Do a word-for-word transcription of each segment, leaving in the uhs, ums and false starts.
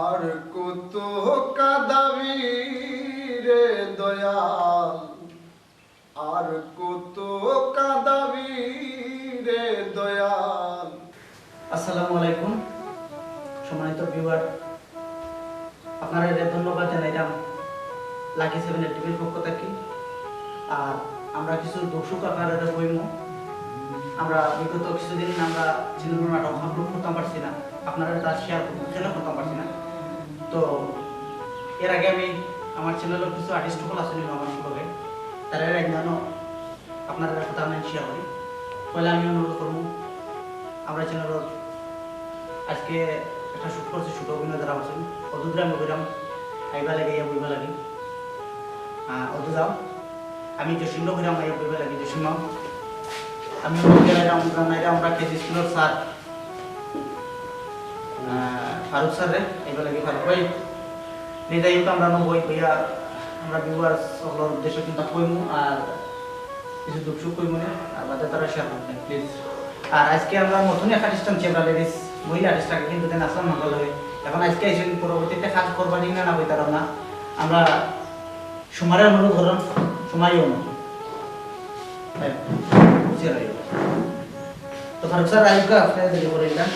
আর কত কাঁদাবি রে দয়াল, আর কত কাঁদাবি রে দয়াল। আসসালামু আলাইকুম সম্মানিত ভিউয়ার, আপনারারে ধন্যবাদ জানাইলাম লাকি সেভেন টিভির পক্ষ থাকি। আর আমরা কিছু দুঃখ সুখ আপনারারে কইমু। আমরা বিগত কিছুদিন আমরা চ্যানেলর নাটক আপলোড করতাম পারছি না, আপনারারে তার শেয়ার করতাম, শেয়ার করতাম পারছি না। তো এর আগে আমি আমার চ্যানেলর কিছু আর্টিস্ট সকল আছইন আমার লগে, তারারে আইনানো আপনারার কথা আমি শেয়ার করি। পয়লা আমি অনুরোধ করমু, আমরা চ্যানেলর আজকে একটা শুট করছি, শুট অভিনয় দ্বারা হচ্ছেন অদূর আমি কইরাম আইবা লাগে, ইয়া বইবা লাগে। আহ, অদূর যাও, আমি জসিম কইরাম আইয়া বইবা লাগে, জসিম। আমি অনুরোধ জানাইরাম, জানাইরাম আমরা কেজি স্কুলর স্যার, আহ, ফারুক স্যাররে আইবা লাগে। ফারুক ভাই, নিয়ে যাই হোক, আমরা নব্বই ভাইয়া, আমরা ভিউয়ার্স সকলর উদ্দেশ্যে কিন্তু কইমু আর কিছু দুঃখ সুখ কইমু না, আর বাদে তারা শেয়ার করবেন প্লিজ। আর আজকে আমরা নতুন এক আর্টিস্ট আনছি, আমরা লেডিস মহিলা আর্টিস্ট, আগে কিন্তু দেন আসলাম না ভালো লাগে। এখন আজকে এসে পরবর্তীতে কাজ করবা নি না, না হইতারাও না। আমরা সুমারে অনুরোধ করলাম, সুমাই অনুরোধ। হ্যাঁ, বুঝিয়া রইল। তো ফারুক স্যার, আইবা, আপনারা দেরি করে দিলাম।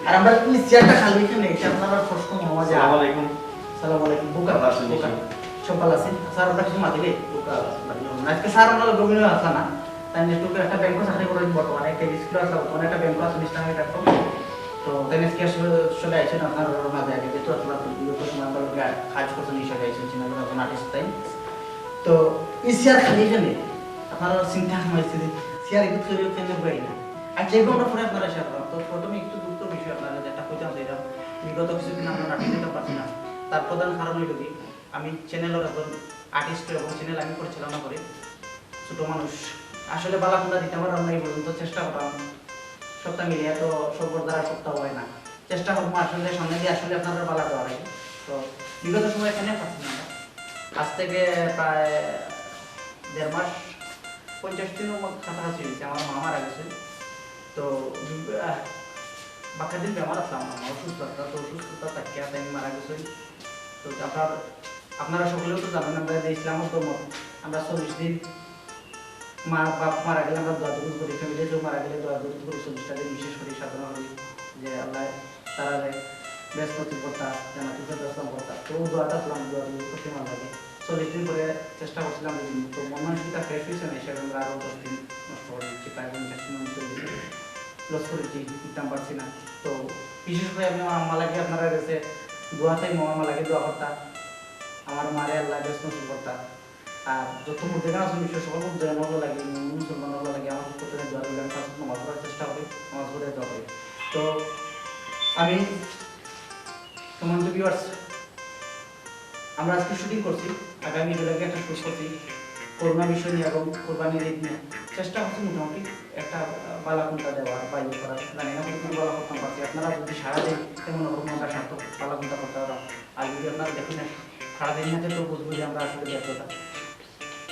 আর আমরা এই চেয়ারটা খালি এখানে, এটা আপনারা প্রশ্ন মজা। আসসালামু আলাইকুম। আসসালামু আলাইকুম। বুকা, ভালো আছেন? বুকা। সব ভালো আছেন? স্যার, আমরা কিছু মাতিলে? বুকা, আজকে স্যার আমরা গভীর আসা না। তাই নেটওয়ার্কের একটা ব্যাংক চাকরি করেন বর্তমানে, একটা স্কুল আসা বর্তমানে একটা ব্যাংক আছে, মিস্টার ব্যাংক। তো তাই আজকে আসলে, আসলে আইছেন আপনার ওর মাঝে আগে, যেহেতু আপনার বিগত সময় আমরা লোকে কাজ করছেন, এই সব আইছেন, চিনা জানা কোনো আর্টিস্ট তাই। তো এই চেয়ার খালি এখানে, আপনারা চিন্তা কমাইছে যে চেয়ার একটু তৈরি হচ্ছে না, বই না। আর যেহেতু আমরা পরে আপনারা শেয়ার করাম, তো প্রথমে একটু দুঃখ বিষয় আপনারা যেটা কইতাম চাইলাম, বিগত কিছুদিন আমরা নাটক দিতে পারছি না, তার প্রধান কারণ হইল কি, আমি চ্যানেলের একজন আর্টিস্ট এবং চ্যানেল আমি পরিচালনা করি। ছোট মানুষ, আসলে বালা কুন্তা দিতে পারলাম না এই পর্যন্ত, চেষ্টা করলাম, সপ্তাহ মিলিয়ে তো সব দ্বারা সপ্তাহ হয় না। চেষ্টা করবো আসলে সামনে দিয়ে আসলে আপনারা বালা দেওয়ার আগে। তো বিগত সময় এখানে পাচ্ছি না আমরা। আজ থেকে প্রায় দেড় মাস, পঞ্চাশ দিনও মতো কাছাকাছি হয়েছে, আমার মা মারা গেছে। তো, আহ, বাক্কা দিন বেমার আসলাম, আমার মা অসুস্থ আসলাম, তো অসুস্থতা থাকিয়া তাই মারা গেছে। তো আপনার, আপনারা সকলেও তো জানেন, আমরা যে ইসলাম ধর্ম, আমরা চল্লিশ দিন মা বাপ মারা গেলে আমরা দোয়া দুরুদ করি, ফ্যামিলি কেউ মারা গেলে দোয়া দুরুদ করি, চল্লিশটা দিন বিশেষ করে সাধনা করি যে আল্লাহ তারারে বেহেস্ত নসিব করতা, জান্নাতুল ফেরদাউস দান করতা। তো ও দোয়াটা আসলাম, দোয়া দুরুদ করতে ভালো লাগে। চল্লিশ দিন পরে চেষ্টা করছিলাম যে দিন, তো মন মানসিকতা ফ্রেশ হয়েছে না, হিসাবে আমরা আরও দশ দিন নষ্ট করে দিচ্ছি, প্রায় পঞ্চাশ দিন আমি চলে গেছি, লস করেছি, দিতাম পারছি না। তো বিশেষ করে আমি আমার আম্মা লাগে আপনারা গেছে দোয়া চাই, আমার আম্মা লাগে দোয়া করতা, আমার মারে আল্লাহ বেহেস্ত নসিব করতা। আর যত মুর্দেগান আছেন, বিশেষ সকল মুর্দেগান হলো লাগে, মুসলমান হলো লাগে, আমার পক্ষ থেকে দোয়া রইল, আমি পাঁচ ওয়াক্ত নামাজ পড়ার চেষ্টা করি, নামাজ পড়ে দোয়া করি। তো আমি সম্মানিত ভিউয়ার্স, আমরা আজকে শুটিং করছি, আগামী ঈদের আগে একটা শুট করছি করোনা বিষয় নিয়ে এবং কোরবানির ঈদ নিয়ে। চেষ্টা করছি মোটামুটি একটা, আহ, বালা কুন্তা দেওয়ার বা ইয়ে করার, জানি না কতটুকু বালা করতাম পারছি। আপনারা যদি সারা দিন তেমন ওরকম আমরা সার্থক বালা কুন্তা করতে পারতাম। আর যদি আপনারা দেখেন না, সারাদিন হাতে তো বুঝবো যে আমরা আসলে ব্যর্থতা।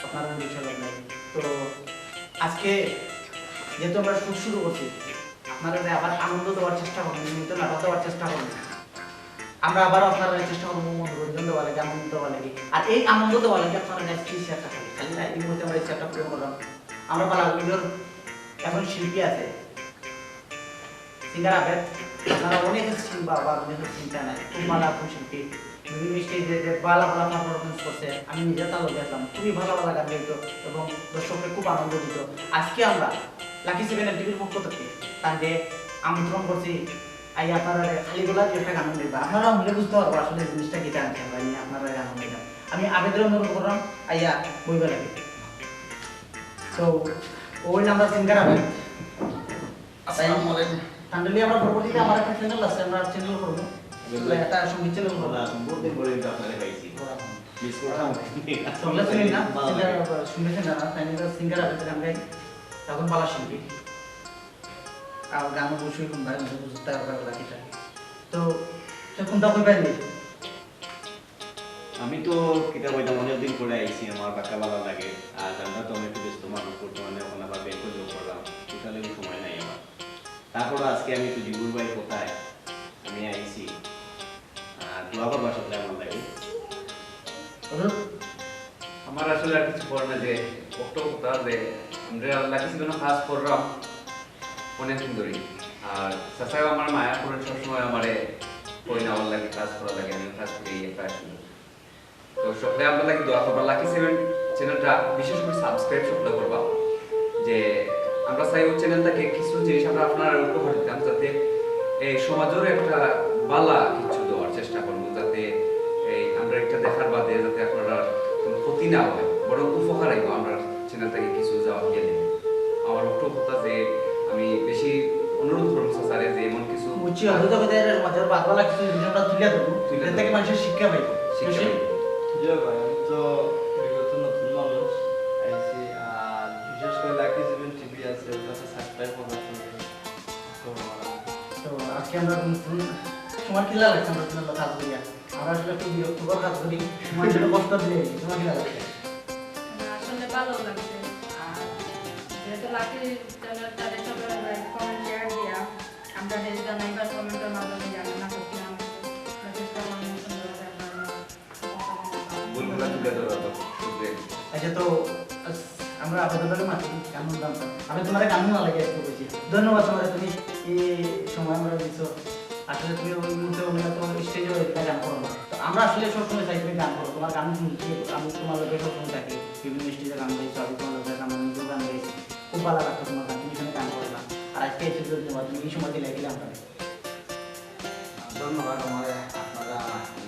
আপনারা বিষয় নাই। তো আজকে যেহেতু আমরা শুট শুরু করছি, আপনারা যে আবার আনন্দ দেওয়ার চেষ্টা করবেন, নিয়মিত নাটক দেওয়ার চেষ্টা করবেন। আমরা আবার আপনারা চেষ্টা করবো মনোরঞ্জন দেওয়া লাগে, আনন্দ দেওয়া লাগে। আর এই আনন্দ দেওয়া লাগে আপনারা নেক্সট চেষ্টা খালি, খালি না, এই মুহূর্তে আমরা চেষ্টা করে করলাম। আমরা বালা ভিডিওর এখন শিল্পী আছে, সিঙ্গার আবেদ, আপনারা অনেকে চিনবা, আবার অনেকে চিনতা নাই, খুব ভালো একজন শিল্পী। বিভিন্ন স্টেজে যে ভালো ভালো পারফরমেন্স করছে, আমি নিজে তার লগে আসলাম, খুবই ভালো ভালো গান গাইতো এবং দর্শককে খুব আনন্দ দিত। আজকে আমরা লাকি সেভেন টিভির পক্ষ থেকে তাকে আমন্ত্রণ করছি, আইয়া আপনারা খালি গলা দিয়ে একটা গান গাইবা, আপনারা শুনলে বুঝতে পারবো আসলে জিনিসটা কিতা আনছে আমরা নিয়ে আপনারা গান গাইবা। আমি আবেদন অনুরোধ করলাম, আইয়া বইবা লাগে। তো ওই আমরা সিঙ্গার আবেদ। আসসালামু আলাইকুম। তাহলে আমরা পরবর্তীতে আমার একটা চ্যানেল আছে, আমরা চ্যানেল করবো। বুঝলে? একটা সঙ্গীত চ্যানেল করবো। আমরা বহুত দিন পরে কিন্তু আপনারে পাইছি। মিস করলাম। সঙ্গে শুনি না, ভালো লাগে। সিঙ্গার, শুনেছেন না, তাই না? সিঙ্গার আবেদ গান গাই, তখন বালা শিল্পী। আর গান অবশ্যই কোন ভাই বুঝতে পারবে বাকিটা। তো, তো কোনটা কইবেন? আমি তো কিতা কইতাম, অনেকদিন পরে আইছি, আমার বাক্কা ভালা লাগে। আর আমরা তো অনেক ব্যস্ত মানুষ, বর্তমানে এখন আবার ব্যাংকে জব করলাম, ইতার লাগি সময় নাই আমার। তারপরও আজকে আমি তো জিগুর ভাই কথায় আমি আইছি। দোয়া করবা সকলে আমার লাগি। হুজুর, আমার আসলে আর কিছু করার না, যে অত কথা যে আমরা লাকি সেভেনও কাজ করলাম অনেকদিন ধরে, আর চাচাও আমার মায়া করেন সবসময় আমারে, কই না আমার লাগি কাজ করার লাগি, আমি কাজ করি এই একটা আসলে। তো সকলে আপনার লাগি দোয়া করবা, লাকি সেভেন চ্যানেলটা বিশেষ করে সাবস্ক্রাইব সকলে করবা, যে আমরা চাই ওই চ্যানেল থেকে কিছু জিনিস আমরা আপনারা উপহার দিতাম, যাতে এই সমাজের একটা বালা কিছু দেওয়ার চেষ্টা করবো, যাতে এই আমরা একটা দেখার বাদে যাতে আপনারা কোনো ক্ষতি না হয়, বরং উপকার আইব আমরা চ্যানেল থেকে কিছু যাওয়া গেলে। আমার একটু কথা যে আমি বেশি অনুরোধ করবো স্যারে যে এমন কিছু বুঝছি, হয়তো কথা এটা সমাজের বাদ বালা কিছু জিনিস আমরা তুলে দেবো, তুলে এর থেকে দেবো। মানুষের শিক্ষা পাইব। শিক্ষা বেশি পাইব। জি ভাই, আমি তো বিগত নতুন মানুষ আইছি, আর বিশেষ করে লাকি সেভেন টিভি আছে, ওটাতে সাবস্ক্রাইব করা তো তো আজকে আমরা কোন, কোন, তোমার কিলা লাগছে আমরা তোমার কাজ করিয়া? আমরা আসলে খুব বিরক্তকর কাজ করি, তোমার জন্য কষ্ট দিয়ে তোমার কিলা লাগছে? না, আসলে ভালো লাগছে। আর যেহেতু লাকি চ্যানেলটা সবাই কমেন্ট শেয়ার দিয়া আমরা জানাই বা কমেন্টের মাধ্যমে জানানো করছিলাম, চেষ্টা করলাম সুন্দর করে আমরা ভুলগুলা তুলে ধরা তো, শুধরে। আচ্ছা, তো আস-, আমরা আপাতত মাতি কেমন জানতাম? আমি তোমার গান না লাগে একটু বেশি। ধন্যবাদ তোমার, তুমি এই সময় আমরা দিছো। আসলে তুমি ওই মুহূর্তে অন্য তো স্টেজে ওই গান করো না। তো আমরা আসলে সবসময় চাই তুমি গান করো, তোমার গান শুনছি, আমি তোমার লগে সবসময় থাকি, বিভিন্ন স্টেজে গান গাইছো, আমি তোমার লগে গান, আমি নিজেও গান গাইছি, খুব ভালো লাগতো তোমার গান, তুমি এখানে গান করো না। আর আজকে এসে ধন্যবাদ, তুমি এই সময় দিলে গেলে আমরা ধন্যবাদ আমারে আপনারা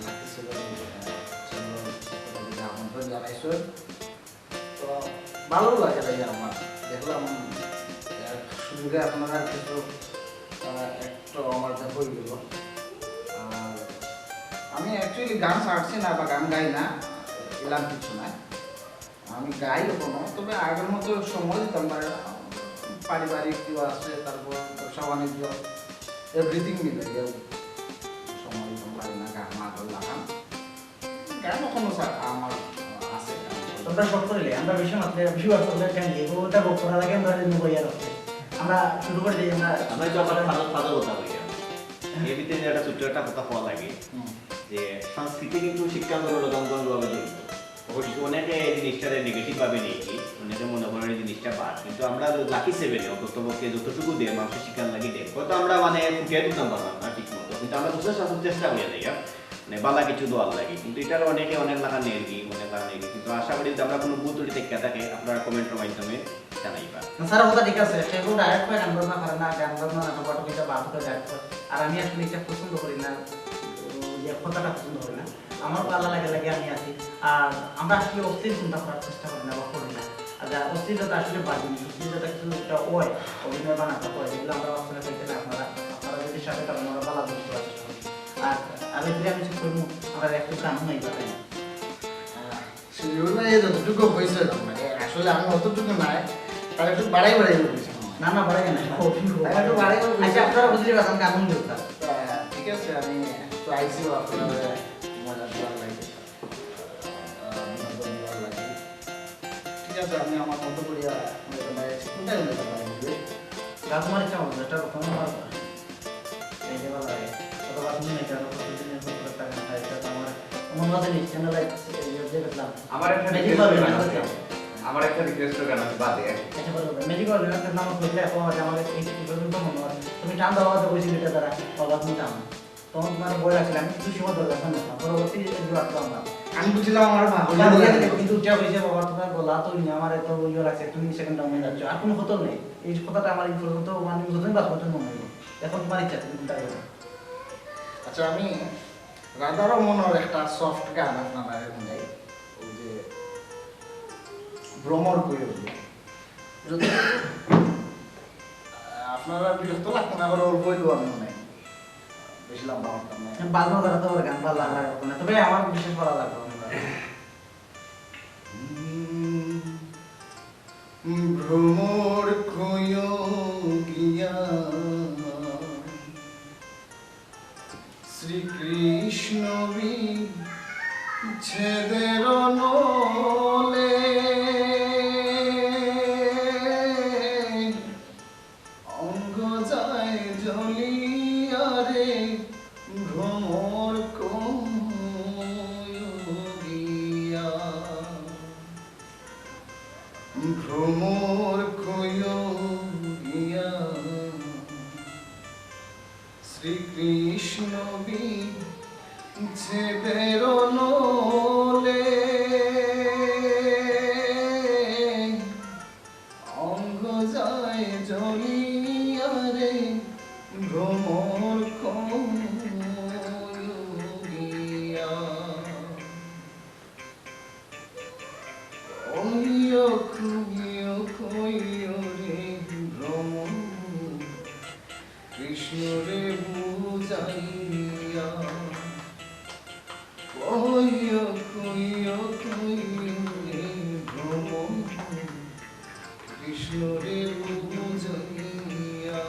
লাকি সেভেন, আহ, চ্যানেল থেকে আমন্ত্রণ জানাইছেন। তো ভালো লাগে ভাই আমার। দেখলাম, আহ, সুযোগে আপনারা কিছু, আহ, একটু আমার দেখা হয়ে গেল। আর আমি actually গান ছাড়ছি না বা গান গাই না, এলাম কিছু নাই। আমি গাই এখনো, তবে আগের মতো সময় দিতাম পারি না। পারিবারিক কেউ আছে, তারপর ব্যবসা বাণিজ্য, এভরিথিং মিলে গিয়ে সময় দিতাম পারি না গান আগর লাগান। গান এখনো স্যার আমার আছে। তোমরা সব করিলে, আমরা বেশি মাতলে, বেশি বার করলে কেন? এগুলো ওটা ভোগ করা লাগে, আমরা এমনি বইয়া রাখতে। আমরা শুরু করে দিই, আমরা আমরা তো আবার ফাদার, ফাদার কথা বলি আমরা। এমনিতে যে একটা ছোট্ট একটা কথা কওয়া লাগে, হুম। যে সংস্কৃতি কিন্তু শিক্ষাঙ্গন রোধঙ্গন ভাবে জড়িত। অবশ্য অনেকে এই জিনিসটারে নেগেটিভ ভাবে নেই কি, অনেকে মনে করেন এই জিনিসটা বাদ, কিন্তু আমরা লাকি সেভেনে অন্তত পক্ষে যতটুকু দেয় মানুষের শিক্ষার লাগি দেয়, হয়তো আমরা মানে ফুটিয়ে তুলতাম পারলাম না ঠিক মতো, কিন্তু আমরা বুঝতে শাসন চেষ্টা করি যাই, হ্যাঁ? মানে বালা কিছু দেওয়ার লাগি, কিন্তু এটার অনেকে অনেক লাখা নেই কি, অনেক লাখা নেই কি, কিন্তু আশা করি যদি আমরা কোনো ভুল ত্রুটি থেকে থাকে আপনারা কমেন্টের মাধ্যমে জানাইবা। না, স্যার, কথা ঠিক আছে, কেউ ডাইরেক্ট করে গান বাজনা করে না, গান বাজনা নাটক ফাটক এটা বাদ করে ডাইরেক্ট করে। আর আমি আসলে এটা পছন্দ করি না, ওই যে কথাটা পছন্দ করি না। আমার ভালো লাগে, লাগে আমি আছি। আর আমরা আসলে অশ্লীল চিন্তা করার চেষ্টা করি না বা করি না। আর যা অশ্লীলতা আসলে বাজে জিনিস, অশ্লীলতা কিছু একটা হয়, অভিনয় বা নাটক হয়, যেগুলো আমরা বাস্তবে চাইতে না। আপনারা, আপনারা যদি সাথে থাকেন, আমরা ভালো জিনিস করার চেষ্টা করি। আর আমি যদি আমি কিছু করবো, আমরা একটু গান নাই বা তাই না? আহ, শিমুল ভাই, এই যতটুকু হয়েছে, মানে, আসলে আমি অতটুকু নাই, তার একটু বাড়াই বাড়াই বলছি। না, না, বাড়াই না। ও, ঠিক আছে। তাহলে একটু বাড়াই বলছি। আচ্ছা, আপনারা বুঝলি, বাজান, গান বলতে হবে। আহ, ঠিক আছে, আমি তো আইসি আপনার মজা দেওয়ার লাগি। আহ, বিনোদন দেওয়ার লাগি। ঠিক আছে, আমি আমার মতো করিয়া, মানে, কোনটাই হলে পারি। যা তোমার ইচ্ছা মতো, যেটা তোমার ভালো লাগে। এই যে ভালো লাগে। অথবা তুমি এটা করো, প্রতিদিনের উপর একটা গান খাই, এটা তো আমার, আমার মধ্যে নেই, কেন লাগে? এই যে, যে দেখলাম। আমার একটা ম্যাজিক রিকোয়েস্ট পাবে, গান ম্যাজিক আছে। পাবে। আমার একটা রিকোয়েস্ট গান আছে, বাদে আর কি। আচ্ছা, বলো, বলো। ম্যাজিক পাবে, না, নাম করলে এখন আজ আমার এই, এই পর্যন্ত মনে হয়। তুমি টান দাও, আওয়াজ বেশি বেটা দ্বারা, বাবা, তুমি টান। তখন তোমার বই রাখলে আমি কিছু সময় দরকার হয় না। পরবর্তী এই যে রাখলাম না। আমি বুঝলাম আমার ভাগ হয়ে বাবা, গেল। কিন্তু উঠে হয়েছে, বাবা, তোমার গলা তো নিয়ে আমার এত ইয়ে লাগছে, তুমি সেকেন্ড ডাউনে যাচ্ছ। আর কোনো হতো নেই। এই কথাটা আমার এই পর্যন্ত, মানে, যতদিন বাঁচবো, ততদিন মনে হইব। এখন তোমার ইচ্ছা, তুমি কোনটা করবে? আচ্ছা, আমি রাধারমনর একটা সফট গান আপনারা এখন গাই, ওই যে ভ্রমর কই ওই যে। যদি, আহ, আপনারা বিরক্ত লাগতো না, আবার অল্প একটু আমি মনে হয় বেশি লম্বা করতাম না। বাজনা তারা তো ওর গান ভালো লাগতো না, তবে আমার বিশেষ ভালো লাগতো না। ভ্রমর কইও গিয়া শ্রীকৃষ্ণ বিচ্ছেদের নলে অঙ্গ যায় জ্বলিয়া রে ভ্রমর কই। শ্রীকৃষ্ণ বিচ্ছেদের নলে অঙ্গ যায় জ্বলিয়া রে ভ্রমর কয়ুগিয়া। কইও, কইও, কইও রে ভ্রমর, কৃষ্ণরে বুঝাইয়া। কইও, কইও, কইও রে ভ্রমর, কৃষ্ণরে বুঝাইয়া।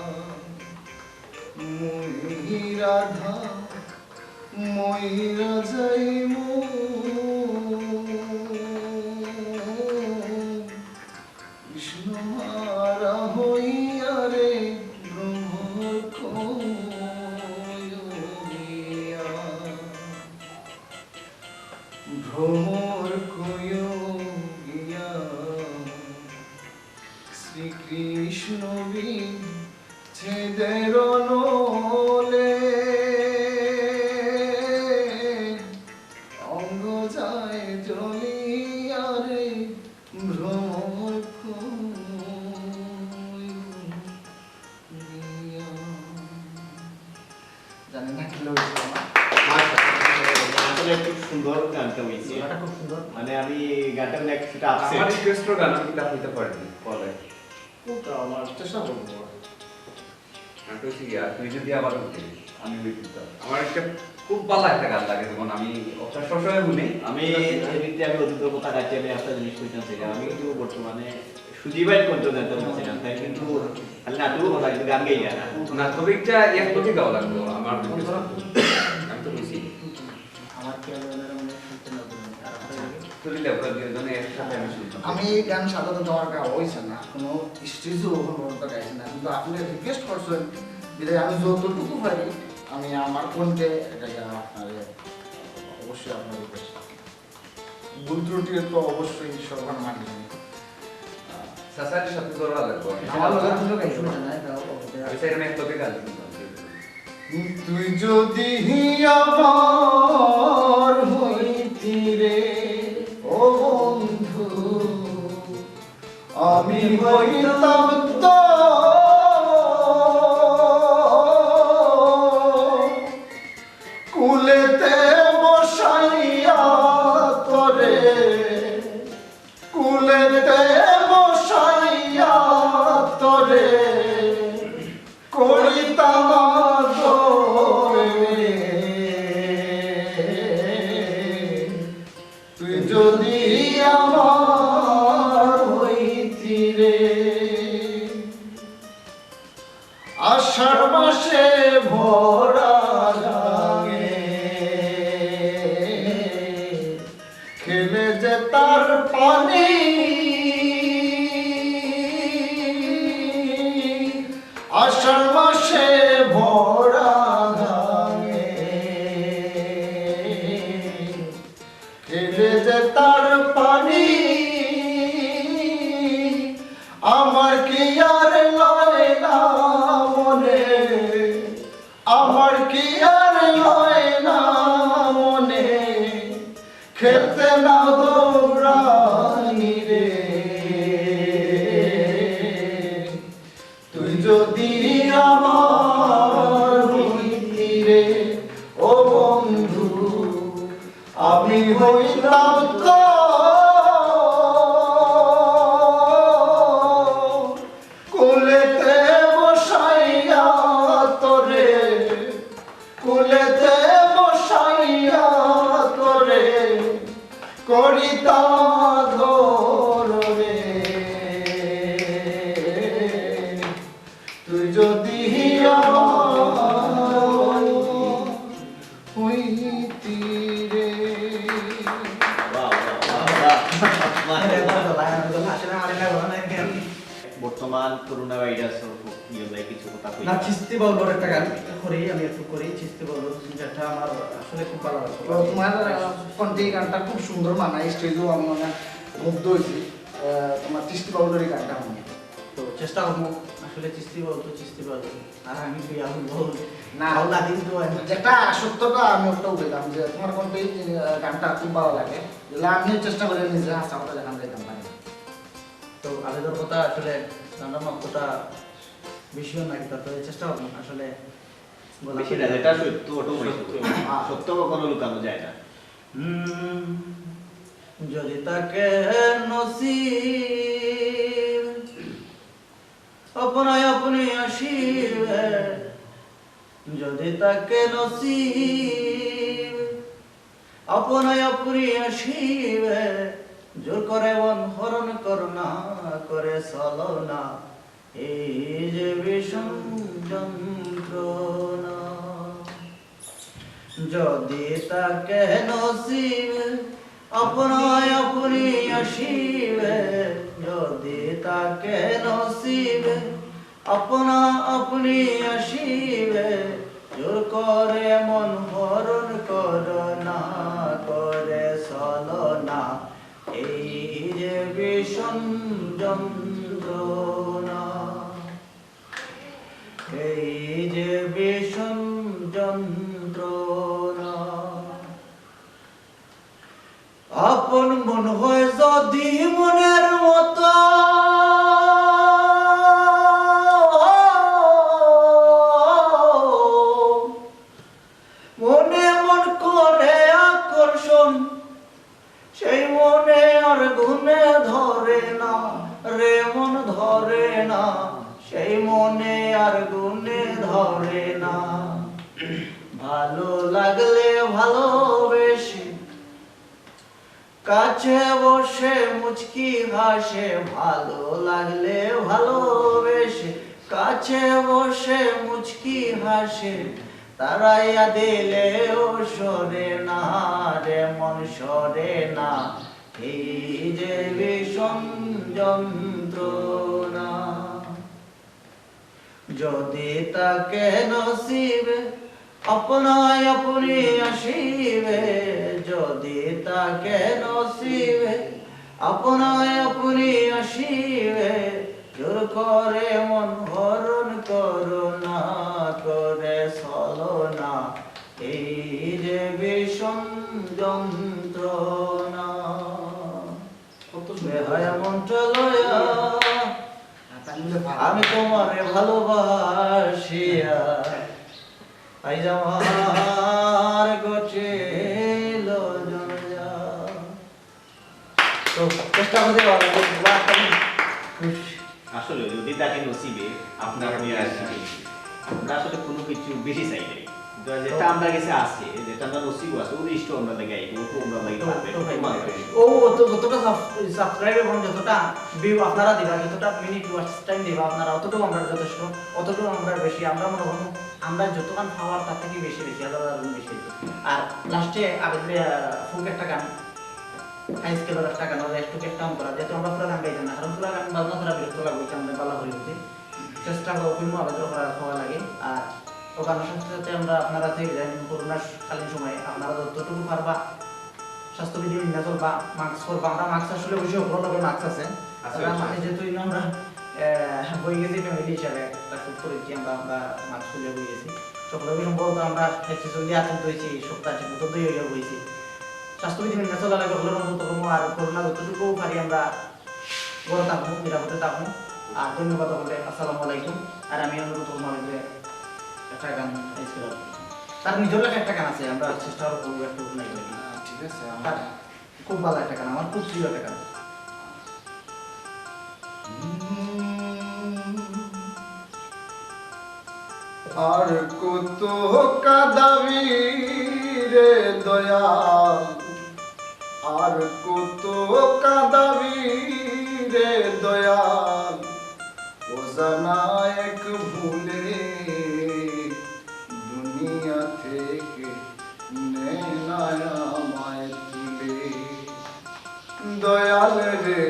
মুই রাধা মইরা যাইমু। কৃষ্ণ মারা হইয়া রে ভ্রমর কয়ুগিয়া। ভ্রমর কয়ুগিয়া। শ্রীকৃষ্ণ বিচ্ছেদের নলে অঙ্গ যায় জ্বলিয়া রে ভ্রমর কয়ুগিয়া। জানি না কি হয়েছে আমার। মাশাআল্লাহ, আসলে খুব সুন্দর গানটা হয়েছে। গলাটা খুব সুন্দর। মানে আমি গানটা মানে কিছুটা আমার আপসেট। রিকোয়েস্টর গান আমি কিতা হইতে পারিনি। বলে। কোনটা আমার চেষ্টা করবো। গানটা হচ্ছে গিয়া, তুই যদি আবার উঠে, আমি ওই দিতাম। আমার একটা খুব ভালো একটা গান লাগে, যেমন আমি ওটা সবসময় শুনি। আমি এই দিক দিয়ে আমি অতীতের কথা কাটিয়ে আমি একটা জিনিস কইতাম চাই। আমি কিন্তু বর্তমানে সুজিবাইর কণ্ঠ জানতে চাইলাম, তাই কিন্তু খালি নাটকও কথা, কিন্তু গান গাই না। না, তবে একটা এক প্রতি গাওয়া লাগলো আমার। আমি তো বুঝি। আমার খেয়াল হয় না, মানে, শুনতে না পারি। আর আপনার লাগে? তুই লেখা দুজনে একসাথে আমি শুনতাম। আমি এই গান সাধারণত আমার গাওয়া হয়েছে না, কোনো স্টেজও এখন পর্যন্ত গাইছে না, কিন্তু আপনি রিকোয়েস্ট করছেন, বিধায় আমি যতটুকু পারি আমি আমার কণ্ঠে এটা গান আপনারে, অবশ্যই আপনার রিকোয়েস্ট। ভুল ত্রুটি তো অবশ্যই সবার মাঝে। চাচার সাথে জোড়া লাগবো। আমার লগে কোনো গাইছে না, এটা অবশ্যই। আমি চাই আমি এক কপি গান শুনতাম। তুই যদি আমার হইতি রে, ও বন্ধু, আমি হইতাম তো কুলেতে বসাইয়া তোরে, কুলেতে বসাইয়া তোরে করিতাম আদরে। তুই যদি আমার হইতি রে, আষাঢ় মাসে ভরা গাঙে খেলে যে তার পানি, আষাঢ় মাসে ভরা গাঙে খেলে যে তার পানি, আমার কি আর লয় না মনে, আমার কি আর লয় না মনে, খেলতে না দৌড়ানি রে। তুই যদি আমার হইতি রে, ও বন্ধু, আমি হইতাম তো কুলেতে বসাইয়া তোরে, কুলেতে বসাইয়া তোরে করিতাম আদরে। তুই যদি আমার হইতি রে। বাহ, বাহ, বাহ, বাহ। মাশাআল্লাহ। আসলে আমার এটা ভালো লাগে। বর্তমান করোনা ভাইরাসর ইয়ে লইয়া কিছু কথা কই। না, চিস্তি বাউলর একটা গান করি, আমি একটু করি, চিস্তি বাউলর, যেটা আমার আসলে খুব ভালো লাগে। তো তোমার, আহ, কণ্ঠে এই গানটা খুব সুন্দর মানায়, স্টেজেও আমি মানে মুগ্ধ হয়েছি। আহ, তোমার চিস্তি বাউলর এই গানটা আমি তো চেষ্টা করবো। আসলে চিস্তি বল তো চিস্তি বল, আর আমি বিয়া বলবো। না। ভালো লাগে কিন্তু হয় না। যেটা সত্যটা আমি ওটাও বললাম যে তোমার কণ্ঠে এই, আহ, গানটা খুব ভালো লাগে। তাহলে আমিও চেষ্টা করি নিজে হাসা কথা দেখান যাইতাম পারি। তো আবেদর কথা আসলে জানলাম অতটা বেশিও না, কিন্তু তবে চেষ্টা করবো আসলে গলা বেশি না, যেটা সত্য ওটাও বলতে হবে। হ্যাঁ। সত্য কখনো লুকানো যায় না। হুম, যদি থাকে নসিব আপনায় আপনি আসিবে, যদি থাকে নসিব আপনায় আপনি আসিবে, জোর করে মন হরণ করো না, করে চলো না, এই যে বিষম যন্ত্রণা। যদি থাকে নসিব আপনায় আপনি আসিবে, যদি থাকে নসিব আপনা আপনি আসিবে, জোর করে মন হরণ করো না, করে চলো না, এই যে বিষম যন্ত্রণা, এই যে বিষম যন্ত্রণা। আপন মন হয় যদি মনের মতো, মনে মন করে আকর্ষণ, সেই মনে আর গুণে ধরে না, রে মন ধরে না, সেই মনে আর গুণে ধরে না। ভালো লাগলে ভালোবেসে, কাছে বসে মুচকি হাসে, ভালো লাগলে ভালোবেসে, কাছে বসে মুচকি হাসে, তাড়াইয়া দিলেও সরে না, রে মন সরে না, এই যে বিষম যন্ত্রণা। যদি থাকে নসিবে আপনায় আপনি আসিবে, যদি থাকে নসিবে আপনায় আপনি আসিবে, জোর করে মন হরণ করো না, করে চলো না, এই যে বিষম যন্ত্রণা। কত সুন্দর। বেহায়া মনটা লয়া আমি তোমারে ভালোবাসিয়া আইজ আমার ঘটিল জয়া। তো চেষ্টা করতে পারবো। আসলে যদি থাকে নসিবে আপনার হয়ে আসবে। আমরা আসলে কোনো কিছু বেশি চাই নাই। যা-, যেটা আমরা গেছে আছে, যেটা আমরা নসিব আছে, ওই জিনিসটা আমরা লাগে আইবো, ওটা আমরা লাগে তো, পারবে, তো ভাই, ওটা মানবে। ও অত, যতটা সাব-, সাবস্ক্রাইব এবং যতটা ভিউ আপনারা দিবা, যতটা মিনিট ওয়াচ টাইম দিবা আপনারা, অতটুকু আমরা যথেষ্ট, অতটুকু আমরা বেশি। আমরা মনে করবো আমরা যতক্ষণ পাওয়ার তার থেকে বেশি, বেশি, হাজার হাজার গুণ বেশি। আর লাস্টে আবেদরে, আহ, ফুক একটা গান, হাই স্কেলের একটা গান, ওরা একটু একটা অন করা, যেহেতু আমরা পুরো গান গাইতাম না, কারণ পুরো গান বাজনা ছাড়া বিরক্ত লাগবে, এটা আমরা ভালো করে বুঝি। চেষ্টা করবো, ফিল্ম আবেদন করা, করা লাগে। আর ওখানে সাথে সাথে আমরা আপনারা থেকে যাই, করোনার কালীন সময়ে আপনারা যতটুকু পারবা স্বাস্থ্যবিধি মেনে চলবা, মাস্ক পরবা। আমরা মাস্ক আসলে অবশ্যই সকলের লগে মাস্ক আছে। আছে, আমরা আছে, মানে আছে। যেহেতু ইনো আমরা, আহ, বই গেছি ফ্যামিলি হিসাবে একটা শুট করেছি আমরা, আমরা মাস্ক খুলে বই গেছি। সকলের সম্ভবত আমরা একটু জলদি আতঙ্ক হয়েছি, সপ্তাহ ঠিক মতো দুই হইয়া বইছি। স্বাস্থ্যবিধি মেনে চলা লাগে সকলের অন্তত কর্ম, আর করোনা যতটুকু পারি আমরা ঘরে থাকবো, নিরাপদে থাকবো। আর ধন্যবাদ সকলকে, আসসালামু আলাইকুম। আর আমি অনুরোধ করবো আমাদের একটা গান ইউজ করার। তার নিজের লেখা একটা গান আছে, আমরা চেষ্টা করবো একটু নাই করি। আহ, ঠিক আছে, তার আমার খুব ভালো একটা গান, আমার খুব প্রিয় একটা গান। আর কত কাঁদাবি রে দয়াল, আর কত কাঁদাবি রে দয়াল, অজানা এক ভুলে দুনিয়া থেকে নে না আমায় তুলে। দয়াল রে,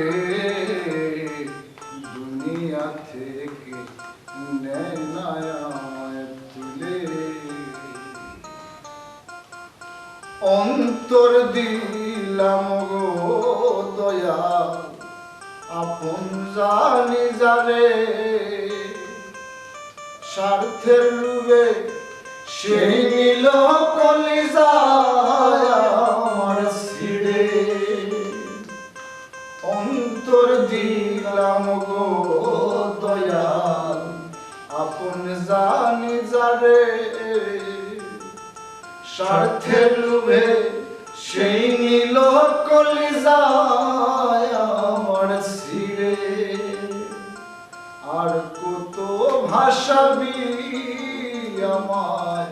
দুনিয়া থেকে নে না আমায় তুলে। অন্তর দিলাম গো দয়াল, আপন জানি যারে। স্বার্থের লোভে সেই নিল কলিজা আমার ছিঁড়ে। অন্তর দিলাম গো দয়াল, আপন জানি যারে। স্বার্থের লোভে সেই নিল কলিজা আমার ছিঁড়ে। আর কত ভাসাবি আমায়,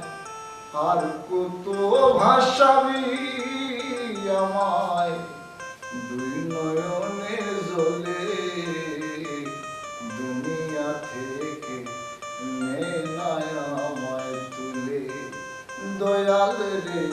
আর কত ভাসাবি আমায়, দুই নয়নের জলে দুনিয়া থেকে নে না আমায় তুলে। দয়াল রে,